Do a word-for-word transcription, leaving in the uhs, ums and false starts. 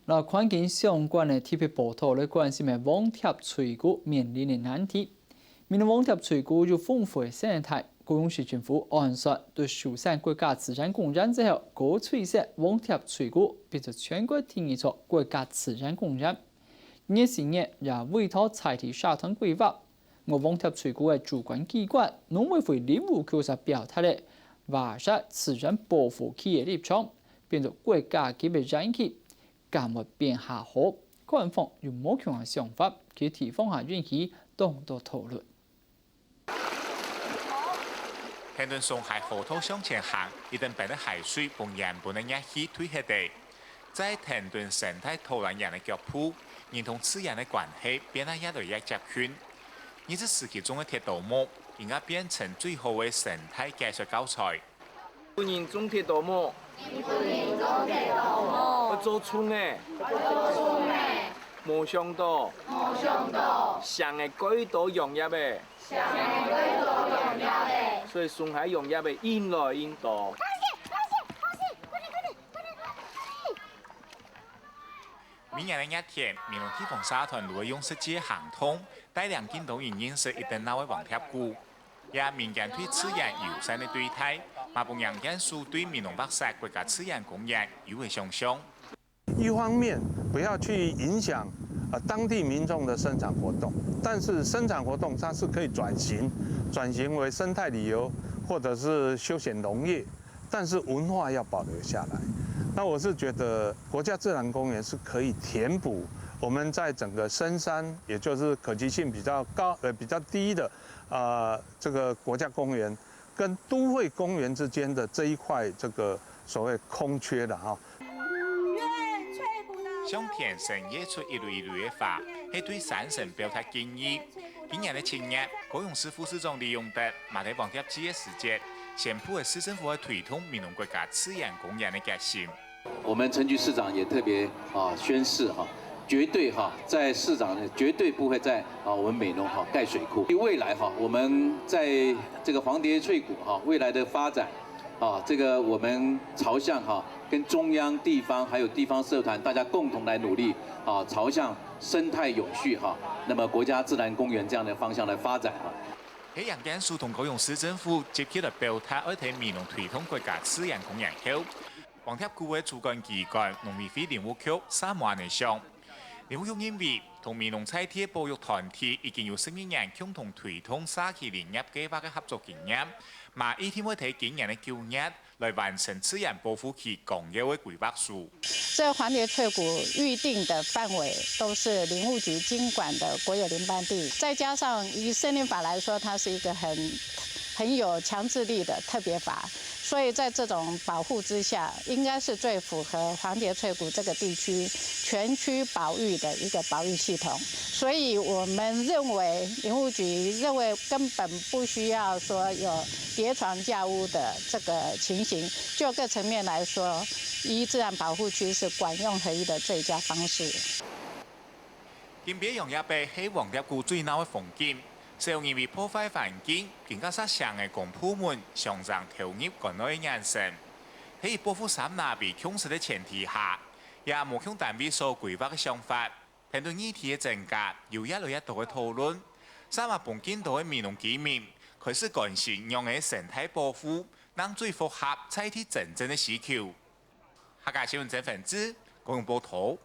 摎環境相關个特別報導來關心个黃蝶翠姑面臨个難題。美濃黃蝶翠姑有豐富个生態，高雄市政府按算對壽山國家自然公園之後，高翠山黃蝶翠姑變做全國第二座國家自然公園。二十年也委託在地社團規劃， 我黃蝶翠姑个主管機關農委會林務局就表達了，劃設自然保護區个立場，變做國家級个園區，敢會變較好？官方有無共樣个想法，佢地方下引起當多討論。天倫松溪河道向前行，一等邊个溪水分原本个熱氣退忒忒。 在天倫生態導覽員个腳步，人同自然个關係變啊越來越接近。二十世紀種个鐵刀木，已經變成最好个生態解說教材。你分人種鐵刀木，你分人種鐵刀木，愛做蟲仔，愛做蟲仔，無想到，無想到，成个蓋多揚蝶仔，成个蓋多揚蝶仔，所以松溪揚蝶仔應來應多。 明年个熱天，美濃地方社團就會用實際个行動，帶領更多人認識一等鬧个黃蝶谷。這民間對自然友善个對待，嘛分楊建樹對美濃白石國家自然公園有个想像。一方面不要去影響呃当地民众的生产活动，但是生产活动它是可以转型，转型为生态旅游或者是休闲农业。 但是文化要保留下来。那我是觉得国家自然公园是可以填补我们在整个深山，也就是可及性比较高、呃比较低的，呃这个国家公园跟都会公园之间的这一块这个所谓空缺的哈。像天生月出一蕊一蕊个花，係對山神表達敬意。 今年个七月，高雄市副市長李永得嘛在黃蝶季个時節，宣布个市政府个推動美濃國家自然公園个決心。我们陈菊市长也特别啊宣誓哈，绝对哈在市长呢绝对不会在啊我们美浓哈盖水库。未来哈我们在这个黄蝶翠谷哈未来的发展啊，这个我们朝向哈跟中央、地方还有地方社团大家共同来努力啊，朝向 生态永续哈，那么国家自然公园这样的方向来发展哈。係楊建樹同高雄市政府積極來表達愛在美濃推動國家自然公園後，黃蝶谷个主管機關農委會林務局煞無恁樣想。林務局認為，同美濃在地个保育團體已經有十二年共同推動社區林業計畫个合作經驗，嘛一定會在今年个九月 來完成自然保護區綱要个規劃書。這黃蝶翠谷預定的範圍都是林務局金管的國有林班地，再加上以森林法來說，它是一個很很有強制力的特別法，所以在這種保護之下，應該是最符合黃蝶翠谷這個地區全區保育的一個保育系統。所以我們認為林務局認為根本不需要說有疊床架屋的這個情形，就各層面來說，依自然保護區是管用合一的最佳方式。金邊揚蝶仔係黃蝶谷最鬧个風景，少人為破壞環境，更加煞成个公部門相爭投入關愛个眼神。在以保護山林為共識个前提下，也無共單位所規劃个想法， 針對議題个增加，有越來越多个討論。三亞本境多个美濃居民開始關心仰仔生態保護，正最符合在地真正个需求。客家新聞曾文志，高雄報導。